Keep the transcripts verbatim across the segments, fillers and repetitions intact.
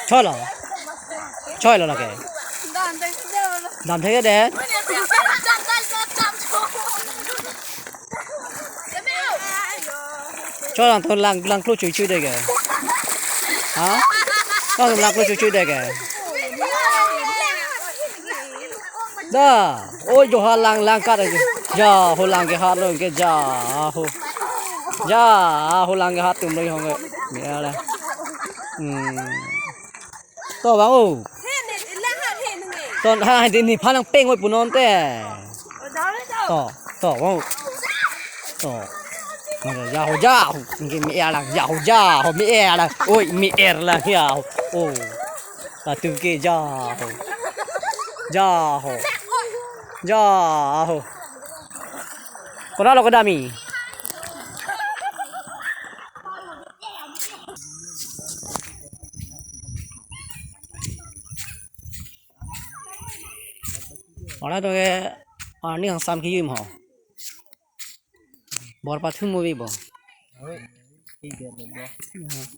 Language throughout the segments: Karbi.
Cholo. Cholo lake. Dam thek det. Cho lang thon lang lang klo chui chui det ke. Ha? Cho lang klo chui chui det ke. Da. Oi jo ha lang lang kat aja. Ja ho lang ke ha lo ke ja ho. Ja ho lang ke ha tum lo ho ke. Mi ala. Hmm. To bang o. Ton ha di ni phalang peng oi punon te. To, to bang o. To. Mane ja ho ja ho. Ngi mi er lang ja ho ja ho mi er lang. Oi mi er lang ja ho. Oh. Atu ke ja ho. Ja ho. Ja ho. Kona lo kedami. Ora to ke ani ang sam ki yum ho. Bor pathum mo bi bo.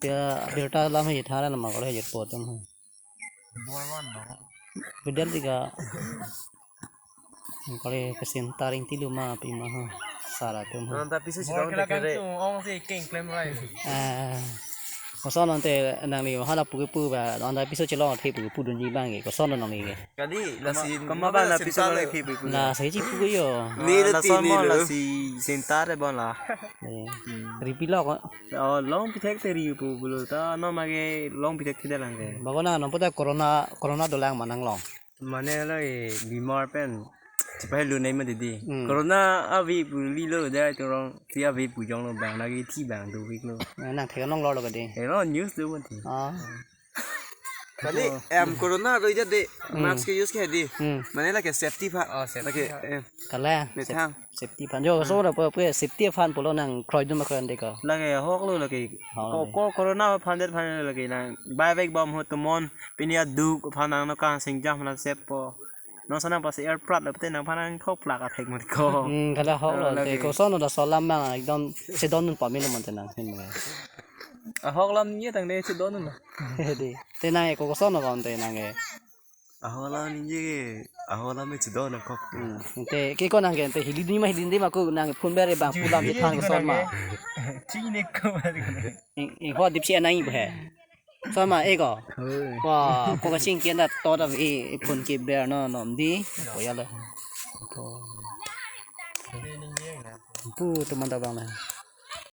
Pia birta lam he thara nama kore he po tum ho. Bidal tiga. Kali kesin taring tilu ma pi ma ha. Sara tum ha. Nonta piso si Bor dong kena tekere. Kangtung ong si keng klem rai. Ah. Koson nonte nangli hala pu pu ba nonta piso chelong the pu pu dunji bang ke. Koson nangli ke. Kali lasi kama ba na piso le the pu pu. La sai ji pu yo. Ni le ti ni lo. Lasi sinta re bon la. Eh. Ripi lo ko. Oh, long pithek te ri pu bulu ta no mage long pithek thide lang ke. Bagona no pota corona corona dolang manang long. Mane la e bimar pen. Chipai lu nei ma didi. Hmm. Corona avi pu li lo da turong ti avi pu jong lo bang lagi thi bang do wik lo. Eh, nang thek nong lo lo ka de. Eh, lo news do won ti. Ah. Kali em corona do ida de. Hmm. Mask ke use ke di. Hmm. Mane la ke safety pha. Oh, safety lake pha. Eh. Kala. Methang. Safety phan jo so da po po safety phan pulo nang kroi dum kroi de ko. Lake hok lo lake. Hok ko lo. Ko corona phan det phan lake nang bai vek bom ho tumon. Pini aduk phan nang no kang sing jam na sep po. No sana pas air plat lo te nang phan nang khok plak athek mat ko. Hmm, kala hok lo. Ah, te lake. Koson da solam ma ekdom sedon nun pamilo man te nang hin mo. Ah, hok lam ni tang de sedon nun. Di. Te nang ko koson ko te nang e. Ahola ninje ke, ahola me chido na kok. Hmm, ante ke ko nang ke ante hili dun ma hili dun ma ko nang phun bere bang pulam je than ko son ma. Chine ko ma. Ing ing ho dip si anai bo he. Son ma e ko. Hoi. Wa ko ka sing kian da to da e phun ke ber no nom di. Ko ya lo. Pu teman tabang na.